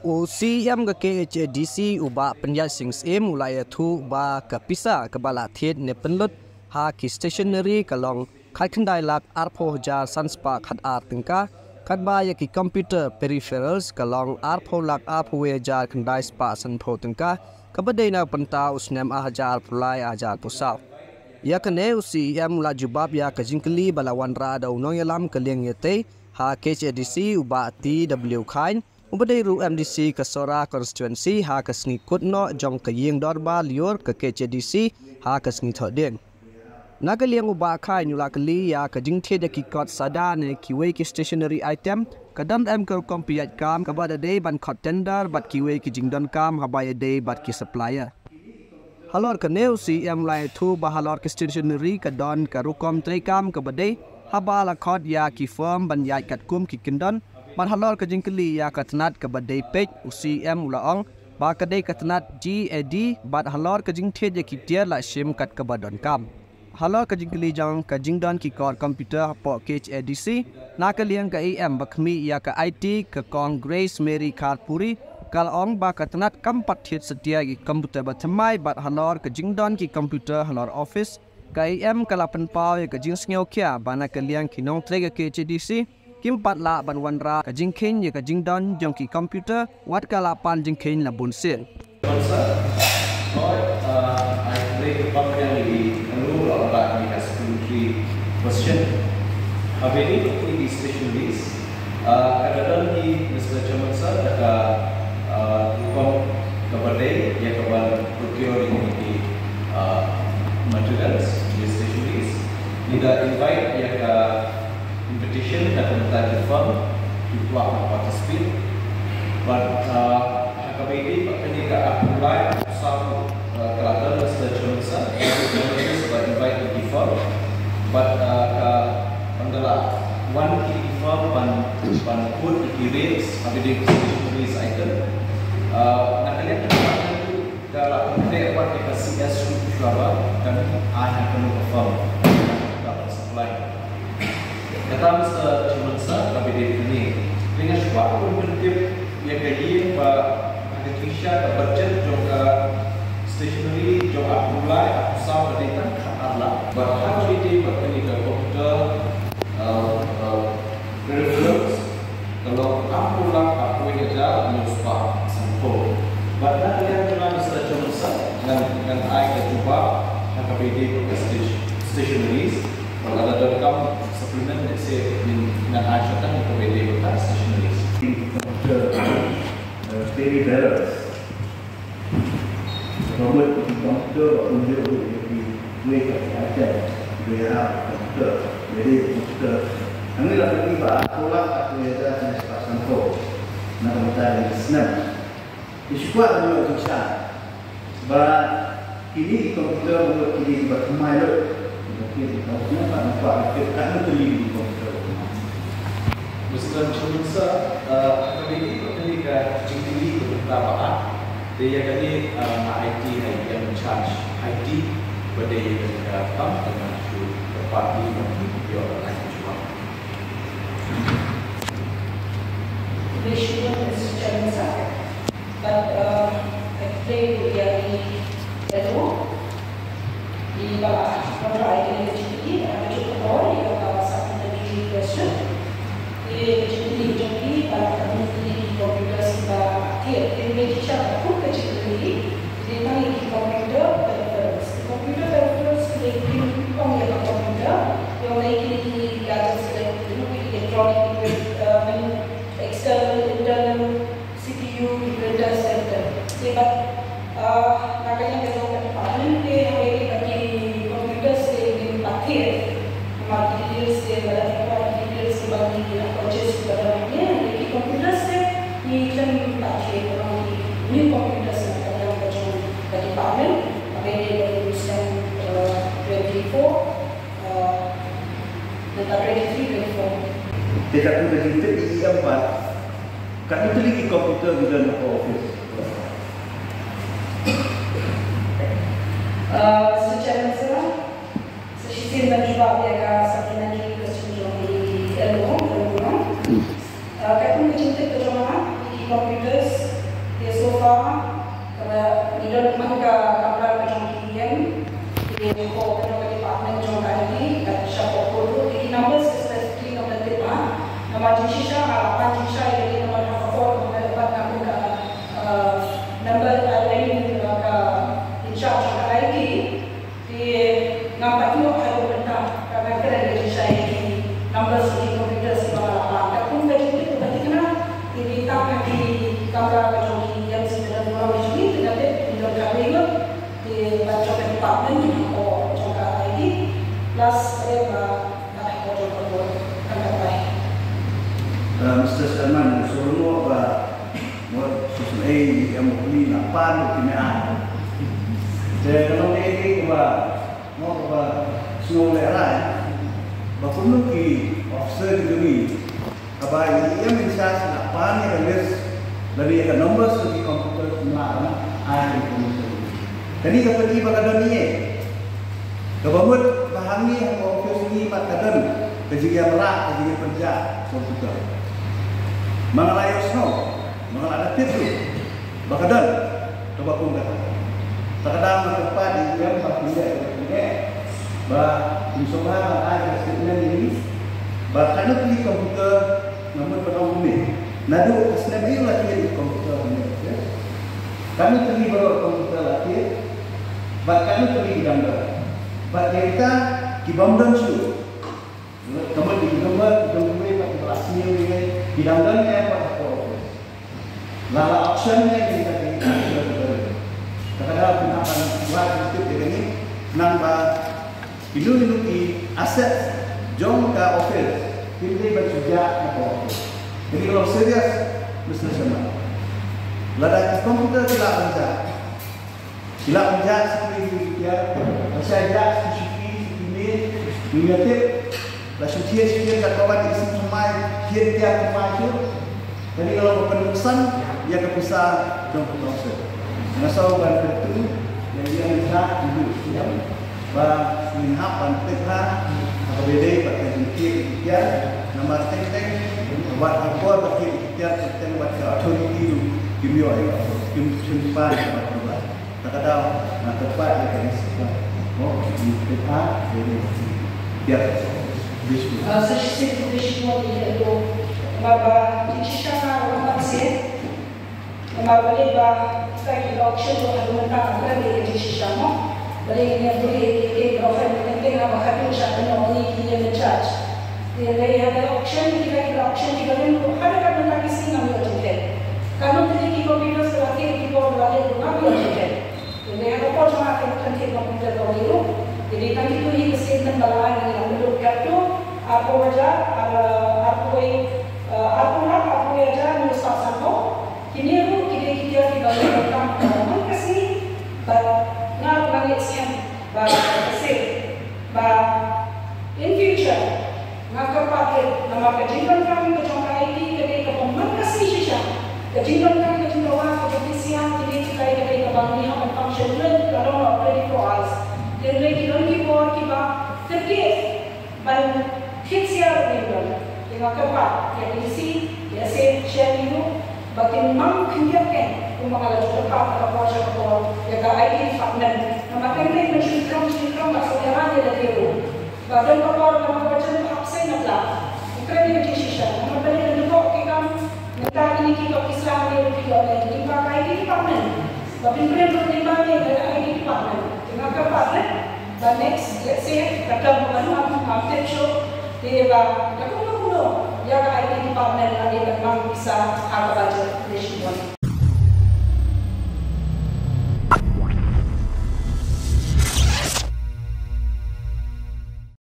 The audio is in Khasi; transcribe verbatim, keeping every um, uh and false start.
U C E M ka K H A D C u Bah Pynïaid Sing Syiem u la ïathuh ba ka pisa kaba la thied ne pynlut ha ki stationery ka long khatkhyndai lak arphew hajar san spah khatar tyngka, katba ïa ki computer peripherals ka long arphew lak arphew wei hajar khyndai spah sanphew tyngka, kaba dei na bynta u snem ar hajar arphew lai ar hajar arphew saw. Ïa kane u C E M u la jubab ïa ka jingkylli ba la wanrah da u nongïalam ka liang ïatei ha K H A D C u Bah T W Chyne, uba dei ruh M D C ka Sohra constituency ha ka sngi kut noh jong ka ïing dorbar lyiur ka K H A D C ha ka sngi Thohdieng. Na ka liang u Bah Chyne u la kylli ïa ka jingthied ïa ki kot sada ne kiwei ki stationery item, ka don em ka rukom pynïaid kam kaba da dei ban khot tender bad kiwei ki jingdonkam haba ïadei bad ki supplier. Halor kane u C E M u la ïathuh ba halor ki stationery ka don ka rukom treikam kaba dei haba la khot ïa ki firm ban ïaid katkum ki kyndon, bad halor ka jingkylli ïa ka tnat kaba dei peit, u C E M u la ong ba ka dei ka tnat G A D, bad halor ka jingthied ïa ki tiar la shim kat kaba donkam. Halor ka jingkylli jong ka jingdon ki kot computer hapoh K H A D C, na ka liang ka E M ba khmih ïa ka I T ka Kong Grace Mary Kharpuri ka la ong ba ka tnat kam pat thied satia ïa ki computer ba thymmai, bad halor ka jingdon ki computer halor office, ka E M ka la pynpaw ïa ka jingsngewkhia ba na ka liang ki nongtrei ka K H A D C kim pat lah ban wanrah ka jingkheiñ ïa ka jingdon jong ki computer, wat ka la pan jingkheiñ la bun sien. Sir, uh, I pray to pump down the L O or like the supplementary question. Available in the stationaries. Uh, ka da don hi, Mister Chairman Sir, da ka, uh, rukom kaba dei ïa ka ban procure ïa ki, uh, materials, the stationaries. Ngi da invite ïa ka invitation na ka bynta ki firm ki kwah ban participate. But, uh, ha kaba ïadei bad kane ka arphew lai arphew saw, uh, ka la don Mister Chairman Sir, ba invite ki firm. But, uh, ka ynda la wan ki firm ban, ban quote ki rates ha kaba ïadei bad stationery item. Uh, na ka liang ka Ka la pyntrei pat ïa ka C S shuh shuh ba kan ai ha kano ka firm ka ban supply. Kata Mister Chairman Sir, ka bit dei kane. Nga shu kwah ban pyntip ïa ka ïing ba ha ka jingshisha ka budget jong ka stationery jong arphew lai arphew saw ka dei tang khatar lak. Bad ha ka bit dei bad kane ka computer, uh, uh, peripherals, ka long arphew lak arphew wei hajar hynñiew spah sanphew. Bad na ka liang jong nga Mister Chairman Sir, ngan, ngan ai ka jubab ha kaba ïadei bad ka station-, stationaries. Bad lada donkam supplement, let's say, ngan ai shata ha kaba ïadei bad ka stationeries. Computer, uh, peripherals. Ka mut ki computer ba pynjur ïa kiwei pat ki item, kiwei pat ki computer, kiwei pat ki computer. Hangne la pyni ba arphew lak arphew hajar hynñiew spah sanphew na ka bynta ka snem. Te shu kwah ban ïoh jingshisha ba kine ki computer ba mut kine kiba thymmai lut. Ba kine ki computer ba nampak ba kine katno tylli ki computer. Mister Chairman Sir, uh, ha kaba ïadei bad kane ka jingkylli ka bynta ba ar, te ïa kane, uh, nga aiti ha i in charge I T ba dei ïa kane ka kam, te nga shu kyrpad ïa i ban ïoh ai ka jubab. Khublei shibun Mister Chairman Sir. Bad, uh, khublei ruh ïa i L O. Ïa ba la wanrah ïa kane ka jingkylli, ha kajuh ka por ïa ka supplementary question. Ïa ka jingkylli jong phi ba katno tylli ki computers kiba thied. Te mynta shisha ka kum ka jingkylli, ki dei tang ïa ki computer peripherals. Ki computer peripherals ki dei kim ong ïa ka computer, ïa ong ïa kine ki gadgets, like, you know, ki electronic equip-, uh, external, internal, C P U, printer, center. Te bad, ah, na ka liang ka jong ka department te, ha kaba ïadei bad ki computers te ngim pat thied. Namar ki details te lada phi kwah ki details te ba ngi la purchase bad la ngi, ki computers te ngi khlem pat thied, namar ki new computers na ka liang ka jong ka department. Ha kaba ïadei bad u snem, ah, twenty-four, ah, nangta twenty-three, twenty-four. Te katno ka jingtip ïa i em pat Katno tylli ki computer ki don hapoh office? Uh, Mister Chairman Sir, sa shisien ban jubab ïa ka supplementary question jong i L O, L O. Uh, katkum ka jingtip ka jong nga, ki, ki computers, Kaba ngi don man ka kamra ka jong ki E M, ki hapdeng ka department jong ka I T, ka sha ka kotu, ki numbers specifically ngam da tip ha. Namar jingshisha nga la pan jingshisha ïa ki number ha ka por, kumba nga la pan ka, uh, number, uh, I mean, uh, ka in charge jong ka I T. Te ngam pat ïoh haduh mynta, ka ban kren ka jingshisha ïa ki numbers ki computers kiba nga la pan. Katkum ka jingtip kaba thikna, te dei tang ha ki kamra ka jong ki E M C te don kumno ki jong ngi, te nga tip ngi don khatwei ngut, te ban jong ka department, ngi hapoh jong ka I T, plus ka dei ba nga hapoh jong ka board, kan ka bai. Uh, Mister Sherman, sngewbha ba Mo, shisha ei, ïa mo, kine la pan ruh kine ah. Te ka long kaei kaei kaba, mo, kaba sngew lehraiñ ba kumno ki officer ki jong ngi, haba i E M in charge la pan ïa ka list lane ïa ka numbers ki computer, ym lah ban ai ïa ki computer. Kane ka pyni ba ka don ïa, kaba mut ba hangne ha ka office ngi mat ka don ka jingïamareh, ka jingïapynjah computer. Ma nga la ïohsngew, ma nga la da tip ruh ba ka don kaba kum kata. Ta ka daw nga kyrpad ïa i E M ba kin leh, ba kin leh, ba kin sngewbha ban ai ka statement ïa ngi ba katno tylli ki computer, nga mut ban ong kumne, naduh ka snem aïu la thied ïa ki computer hangne, katno tylli baroh ki computer la thied, bad katno tylli ki dang don, bad ïa kita ki bym don shuh. Ka mut ki number, ki dang kiwei pat kiba la sniew ïa ngi, ki dang don ne em pat hapoh office. La, la auction ne em, kita ki auction ne em. Ta ka daw phin hap ban wad ban tip ïa kane, khnang ba kino kino ki asset jong ka office kin dei ban shu jah hapoh office. Kane ka long serious, Mister Sharma. Lada ki computer ki lah ban jah, ki lah ban jah sha ki tiar, lashai jah sha ki shuki, sha ki miej, ngim tip. La shu thied, shu thied katba wan ïa ki sngi thymmai, thied tiar thymmai shuh. Kane ka long ka pynrung san ïa ka pisa jong ka council. Nga sngew ban kyntu ïa i E M, i Sharma, i Sharma ba ngin hap ban peit ha kaba ïadei bad ka jingthied ïa ki tiar, namar teng teng wat ka por ba thied ïa ki tiar, teng teng wat ka authority ruh kim ïoh ïa ka, kim, kim pan ïa ka. Ta ka daw nga kyrpad ïa ka, mo, ngi pynpaw ïa ka. Ïa, bishni. Ah, sa shisien bishni ïa ka, namar ba jingshisha nga wan ban sien. Namar balei ba kita ki auction ruh haduh mynta nga kren ïa ka jingshisha, mo. Balei ngin ïa buri ïa ki, ki offer, mynta nga ba haduh sha ka, ngi ki ïa charge. Te lei ha ka auction, kita ki auction ki ba rim ruh haduh mynta ki sngi ngam ïoh jingtip. Katno tylli ki computers ba la thied, ki bor ba la leh ruh ngam ïoh jingtip. Te lei ha ka por jong nga te ngan thied computer kawei ruh. Te dei tang kito hi ka statement ba la ai, ngi la mluh katto, arphew hajar, ar, arphew, eh, arphew lak arphew hajar hynñiew spah sanphew. Kine ruh ki dei ki tiar kiba ngi donkam ha man ka sngi, bad nga ruh nga ngeit skhem ba ka sien ba in future, nga kyrpad rit, namar ka jingdonkam ka jong ka I T ka dei kaba man ka sngi shisha. Ka jingdonkam, ka jingdawa, ka jingpynsiang, kine ki dei, ka dei kaba ngi hap ban function, ka long twenty-four hours. Te hynrei ki don ki bor kiba kyrkieh ban thied sha ruh ngim don. Te nga kyrpad ïa ka D C, ïa ka S A, sha ki ruh, ba kin mang khyndiat kein, kumba nga la ju kyrpad ha ka por sha ka por ïa ka I T department. Namar teng teng ban shu kham, shu kham, ba shu ïa ran ïa lade ruh. Ba don ka por ba nga ba jan ba hap sei na pla. Nga kren ïa ka jingshisha. Namar balei nga dei ki kam, mynta kine ki tok ki sla ne ruh ki ïoh ne, lyngba ka I T department. Ba pynprem ruh lyngba ne ka I T department. Te nga kyrpad rit ba next, let's say, ka term ba ngam, ngam tip shuh. Te ba da kumno kumno ïa ka I T department la dei ban mang pisa ha ka budget. Khublei shibun.